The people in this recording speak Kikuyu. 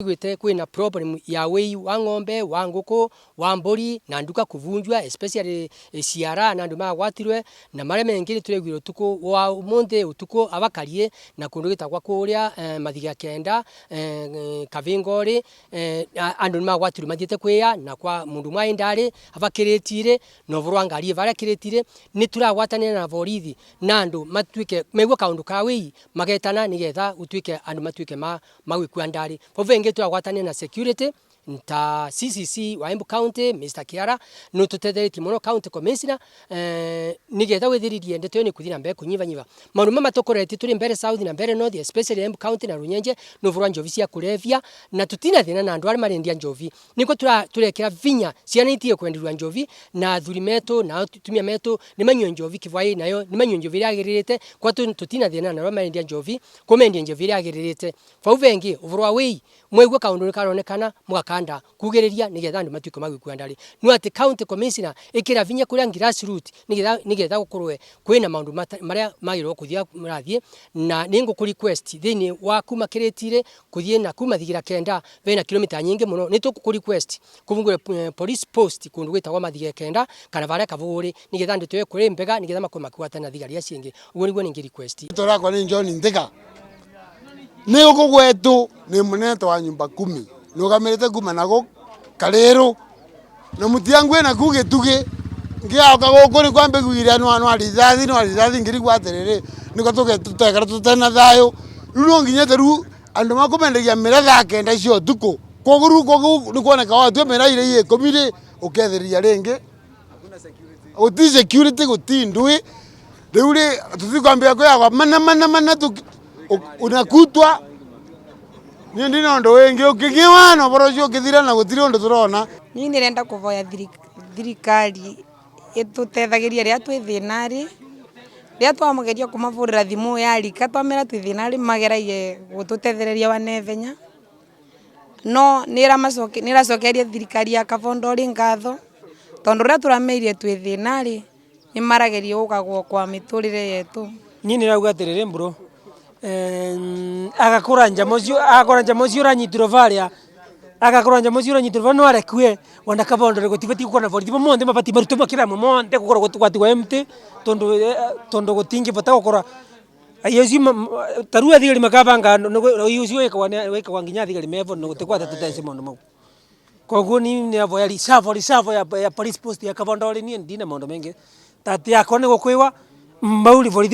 Nitwiguite kwina problem ya wii wa ng'ombe, wa nguku, wa mburi na nduka kuvunjwa, especially ciara na andu magwatirwe na maria mengi. Nituraiguire utuku wa umunthi utuku abakarie na kundu gwitagwa kuria Mathiga Kenda, Kavingori, andu nimagwatirwe mathiete kwiya na kwa mundu umwe aindari abakiritire na uvoro wa ngari varia kiritire. Nituragwatanira na borithi na andu matuike megua kaundu ka wii magetana nigetha utuike andu matuike ma magwikua ndari. Vau vengi turagwatanira na security ta CCC wa Embu County, Mr Kiara, nututetheretie muno, county commissioner, nigetha withiririe ndeto iyo ni kuthii na mbere kunyivanyiva. Maundu mama tukoretie turi Mbere South na Mbere North, especially Embu County na Runyenje, ni uvoro wa njovi cia kulevya, na tutina thina na andu aria marendia njovi. Niko turekira vinya ciana itige kwenderwa njovi, na athuri metu na atumia metu ni manyue njovi kivwai nayo ni manyue njovi iria yagirite. Kwa tutina thina na aria marendia njovi, kumendia njovi iria yagirite. Vau vengi uvoro wa wii, mwegua kaundu ni karonekana mugakanda kugiriria nigetha andu matuike magwikua ndari. No ati county commissioner, ikira vinya kuria grassroot nigetha gukorwe kwina maundu maria magirwo kuthia murathie. Na ninguku request thiini wa kuma kiritire kuthie na kuma Thigira Kenda, vena kilomita nyingi muno. Ni tukuku request kuvungure police post kundu gwitagwa Mathigira Kenda kana varia Kavuri, nigetha andu tuwe kuri mbega, nigetha makorwo makiwatana thigari acio ingi. Uguo niguo ningi request. Torakwa ni John Nthika, ni guku gwetu ni munene wa nyumba kumi nugamirite kuma nago kariru na mutiangu ena ku gitugi ngiauka guku ni kwambiguire no no rithathi no rithathi ngirigwa atiriri niko tuge tutekara tutena thayo. Riu no nginyete riu andu makumenderia mira thaa 9 cia utuku. Koguo riu koguo ni kuoneka watua mira ire 10 ri ukethiria ringi guti security, guti ndui. Riu ri tutikwambia kwiyagwa mana mana mana unakutwa ni ndina undu wingi ukingiwa na uboro ucio ukithira na gutiri undu turona. Ni nirenda kuvoya thirikari itutethagiria riria twi thinari, riria twamugeria kumavurira thimu yarika twamera twi thinari, mageragie gututethereria wa nethenya. No niracokeria thirikari ya Kavondori ngatho, tondu riria turameirie twi thinari ni marageria guka guokoa miturire yetu. Ni nirauga atiriri, mbro agakura njama ucio, agakura njama ucio uranyitirwo varia, agakura njama ucio uranyitirwo varia no arekue wana Kavondore. Gutibati gukorwo na borithi monthe mabati marutwo makira amwe monthe gukorwo gwatigwa empty, tondu gutingibota gukorwa ai ucio taru athigari makabanga ai ucio wikagwa nginya athigari mevo na gutikwata tutece maundu mau. Koguo ni nĩavoya reserve ya police post ya Kavondore. Nie ndina maundu mengi tati yakwa ni gukwiwa mauri borithi.